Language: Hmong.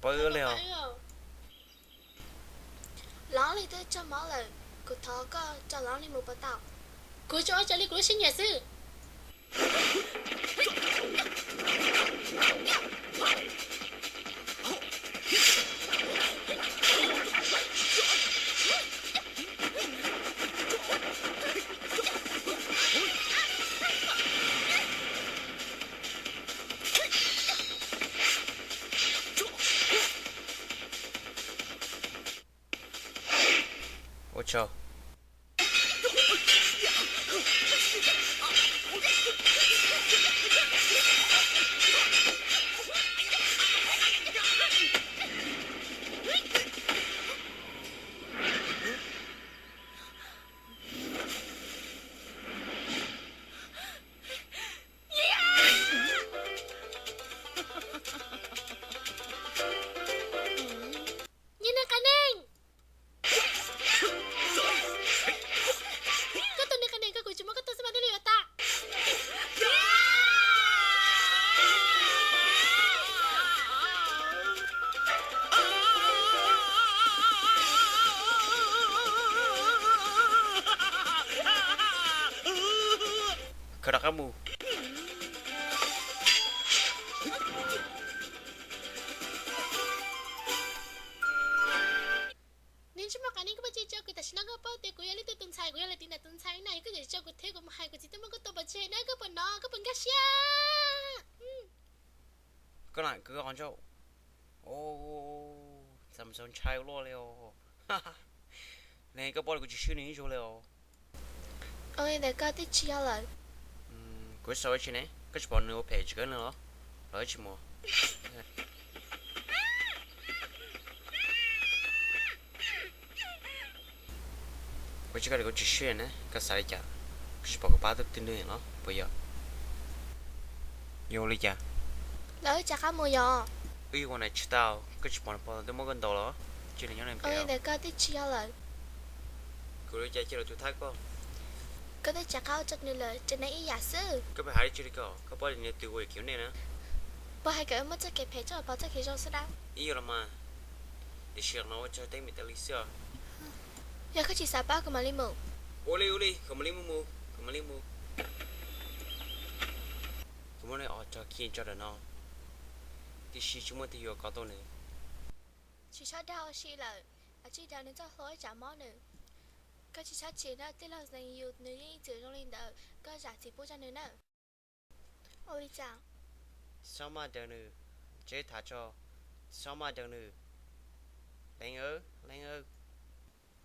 Pab wb li os. Lonely twb tso mob lawm, kuv thov koj coj Lonely mus puas tau? Kuv tsuas ua raws li kuv lub siab nyiam xwb. Ua tsaug. Niag neeg qias neeg, koj tus niag qias neeg, koj kuv tsis muab koj tua xwb mas thiaj li yuav tas. Koj rov qab mus. Niag ntsej muag qias neeg, koj puas tsis tso kuv? Tam sim no koj paub tias kuv yog leej twg tus ntxhais, kuv yog lawv tim ntawm tus ntxhais na, yog koj tsis tso kuv thiab kuv mus hais kuv txiv tuaj muab koj tua pov tseg na, koj puas hnov, koj puas nkag siab? Koj lam kwv qhov ncauj. Txaus ntshai ua luaj li os. Ne koj paub li kuv tsis swb nws ib zaug li os. Ua li ntawd koj twb tsis yog lawm. Kuv xav ua tsi ne, koj tsis pom nws ua phem tsis kawg no los? Los ib tsis mus. Kuv tsis koj li kuv tsis swb na, koj xav li cas? Koj tsis pom kuv pab tub twg nws los puas yog? Yog li cas? Lawv wb rov qab mus yom. Wb yuav ua na tsis tau, koj tsis pom nws pog twb muab koj ntaus los? Cia nws nyob li ntawd koj twb tsis yog lawm. Kuv li cas cia lawv tus thab koj. Koj twb rov qab ua rau nws lawm, rau nws ib yam xwb. Koj pheej hais li tsis li ko, koj paub li nws twg ua kev nej na. Puas hais kom wb muab txoj kev phem tso pov txoj kev zoo xwb dab? Ib yam los mas, tiam sis no ua tsaug teeb meem tas li xwb os. Yog koj tsis xav pab kuv mam li mus. Ua li ua li, kuv mam li mus mus, kuv mam li mus. Kuv muab nws os tso khi tso ntawm no, tiam sis tsis muaj twg yuav kov tau nws. Tsis txhob dag ua si lawm, lam tsij daws nws txoj hlua ib tsam mob nws. Koj tsis txhob chim na, tij laug Zeem Yus nws yeej ib txwm zoo li ntawd, koj zam txim pub rau nws na. Ua li cas? Txhob maj daws nws, tseeb tham tso, txhob maj daws nws. Leej, leej,